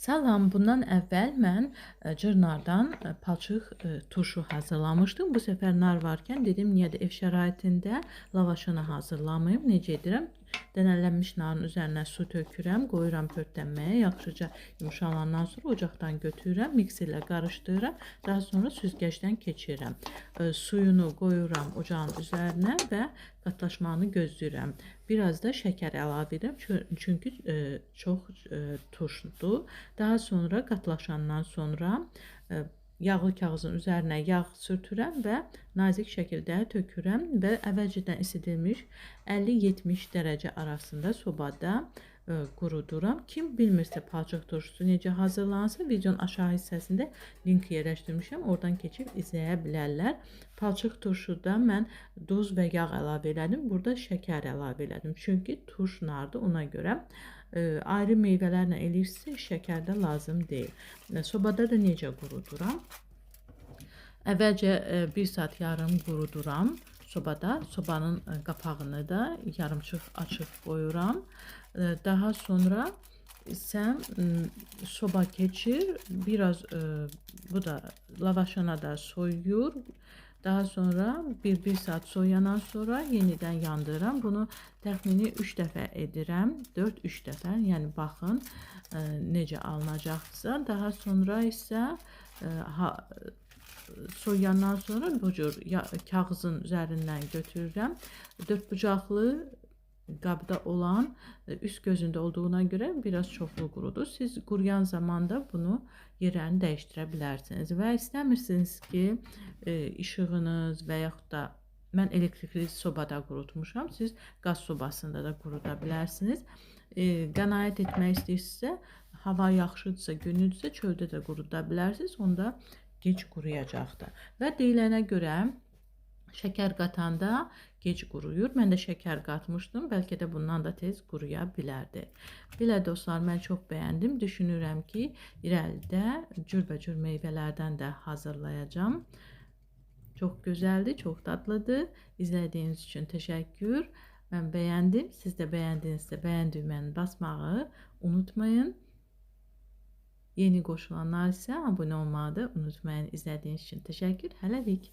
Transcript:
Salam, bundan əvvəl mən cırnardan palçıq turşu hazırlamışdım. Bu səfər nar varkən dedim, niyə də ev şəraitində lavaşını hazırlamayım. Necə edirəm? Dənələnmiş narın üzərinə su tökürəm, qoyuram pörtlənməyə. Yaxşıca yumşalandan sonra ocaqdan götürürəm, mikserlə qarışdırıram. Daha sonra süzgəcdən keçirirəm. Suyunu qoyuram ocağın üzərinə və qatlaşmanı gözləyirəm. Biraz da şəkər əlavə edirəm, çünki çox turşudur. Daha sonra qatlaşandan sonra yağlı kağızın üzərinə yağ sürtürəm və nazik şəkildə tökürəm və əvvəlcədən isidilmiş 50-70 dərəcə arasında sobada quruduram. Kim bilmirsə palçıq turşusu necə hazırlansın, videonun aşağı hissəsində link yerləşdirmişəm. Oradan keçib izləyə bilərlər. Palçıq turşuda mən duz və yağ əlavə elədim. Burada şəkər əlavə elədim. Çünki turş nardır, ona görə. Ayrı meyvələrlə eləyirsə şəkər də lazım deyil. Sobada da necə quruduram? Əvvəlcə 1 saat yarım quruduram sobada. Sobanın qapağını da yarımçıq açıq qoyuram. Daha sonra isə soba keçir. Biraz bu da lavaşana da soyuyur. Daha sonra bir saat soyuyandan sonra yenidən yandırıram. Bunu təxmini 3 dəfə edirəm. 4-3 dəfə. Yəni baxın necə alınacaqsa. Daha sonra isə soyuyandan sonra bu cür kağızın üzərindən götürürəm. Dörd bucaqlı qabda olan üst gözündə olduğuna görə biraz çoxlu qurudur. Siz quruyan zamanda bunu yerini dəyişdirə bilərsiniz və istəmirsiniz ki, işığınız və yaxud da mən elektrikli sobada qurutmuşam. Siz qaz sobasında da quruda bilərsiniz. Qənaət etmək istəyirsinizsə, hava yaxşıdırsa, günüdürsə çöldə də quruda bilərsiniz. Onda gec quruyacaqdır. Və deyilənə görə şəkər qatanda gec quruyur. Mən də şəkər qatmışdım. Bəlkə də bundan da tez quruya bilərdi. Belə dostlar, mən çox bəyəndim. Düşünürəm ki, irəlidə cürbəcür meyvələrdən də hazırlayacağam. Çox gözəldir, çox tatlıdır. İzlədiyiniz üçün təşəkkür. Mən bəyəndim. Siz də bəyəndinizsə bəyən düyməni basmağı unutmayın. Yeni qoşulanlar isə abunə olmağı da unutmayın. İzlədiyiniz üçün təşəkkür. Hələlik.